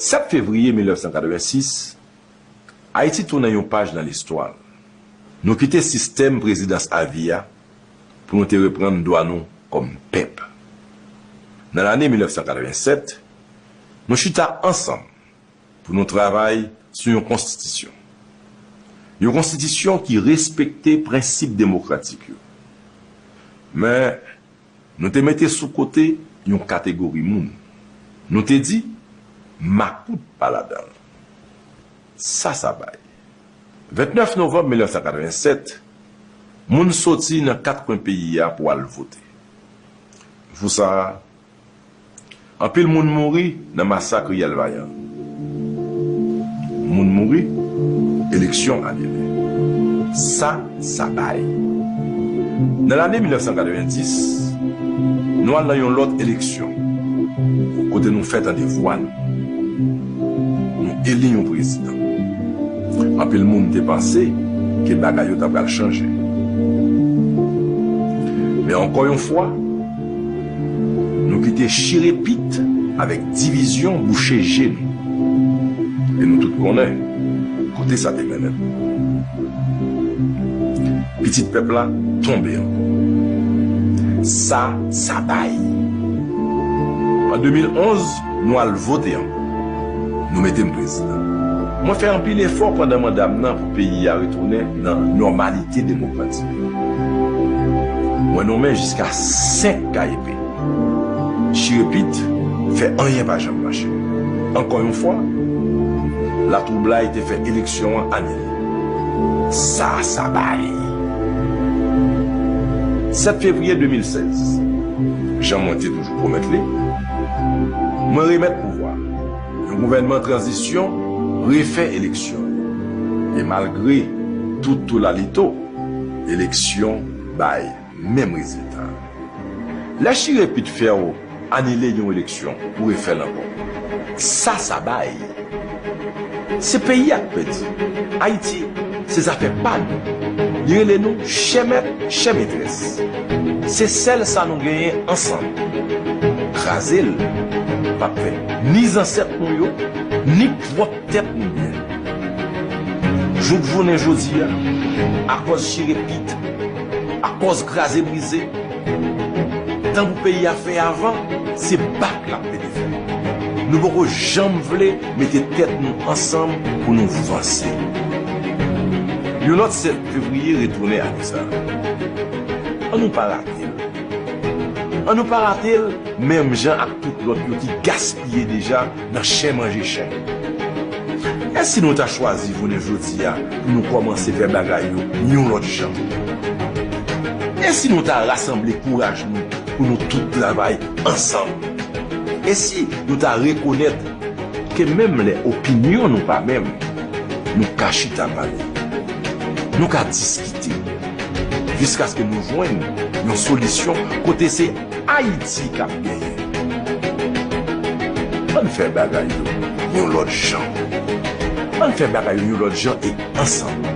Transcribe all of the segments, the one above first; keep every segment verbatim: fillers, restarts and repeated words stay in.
Sèt fevriye mil nèf san katrevensis, Ayiti tounen yon paj nan listwa l. Nou kite sistèm prezidans avi a pou nou te reprann dwa nou kòm pèp. Nan lane mil nèf san katrevensèt, nou chita ansanm pou nou travay sou yon konstitisyon. Yon konstitisyon ki respekte prensip demokratik yo. Men, nou te mete sou kote yon kategori moun. Nou te di, makout pa ladan l. Sa sa bay. Vennèf novanm mil nèf san katrevensèt, moun soti nan kat kwen peyi a pou al vote. Jou sa a, anpil moun mouri nan masak Riyèl Vayan. Moun mouri, eleksyon anile. Sa sa bay. Nan lane mil nèf san katrevendis, nou al nan yon lòt eleksyon, kote nou fè tande vwa nou. Nou eli yon prezidan. Anpil moun te panse ke bagay yo ta pral chanje. Men ankò yon fwa, nou kite chirepit avèk divizyon bouche je nou. E nou tout konnen kote sa te mennen n. Pitit pèp la tonbe ankò. Sa sa bay. An de mil onz, nou al vote ankò. Nou mete m prezidan. Mwen fè anpil efò pandan manda m nan pou peyi a retounen nan nòmalite demokratik. Mwen nonmen jiska senk K E P. Chirepit fè anyen pa janm mache. Ankò yon fwa, latwoublay te fè eleksyon an anile. Sa sa bay. Sèt fevriye de mil sèz, jan mwen te toujou pwomèt li, mwen remèt pouvwa a. Yon gouvènman tranzisyon refè eleksyon yo. E malgre tout toulalito, eleksyon bay menm rezilta. Lè chirepit fè w anile yon eleksyon pou refè l ankò, sa sa bay. Se peyi a k pèdi. Ayiti, se zafè pa nou. Li rele nou chè mèt, chè metrès. Se sèl sa nou genyen ansanm. Kraze l p ap fè ni zansèt nou yo, ni pwòp tèt nou byen. Jouk jounen jodi a, akòz chirepit, akòz kraze brize, tan pou peyi a fè avan, se bak l ap pete fè. Nou poko janm vle mete tèt nou ansanm pou nou vanse. Yon lòt sèt fevriye retounen ane sa a. Ann nou pa rate l. Ann nou pa rate l menm jan ak tout lòt yo ki gaspiye deja nan chen manje chen. E si nou ta chwazi jounen jodi a pou nou kòmanse fè bagay yo yon lòt jan? E si nou ta rasanble kouraj nou pou nou tout travay ansanm? E si nou ta rekonèt ke menm lè opinyon nou pa menm, nou ka chita pale, nou ka diskite, jiskaske nou jwenn yon solisyon kote se Ayiti k ap genyen. Ann fè bagay yo yon lòt jan. Ann fè bagay yo yon lòt jan e ansanm.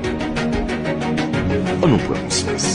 Ann nou pran konsyans.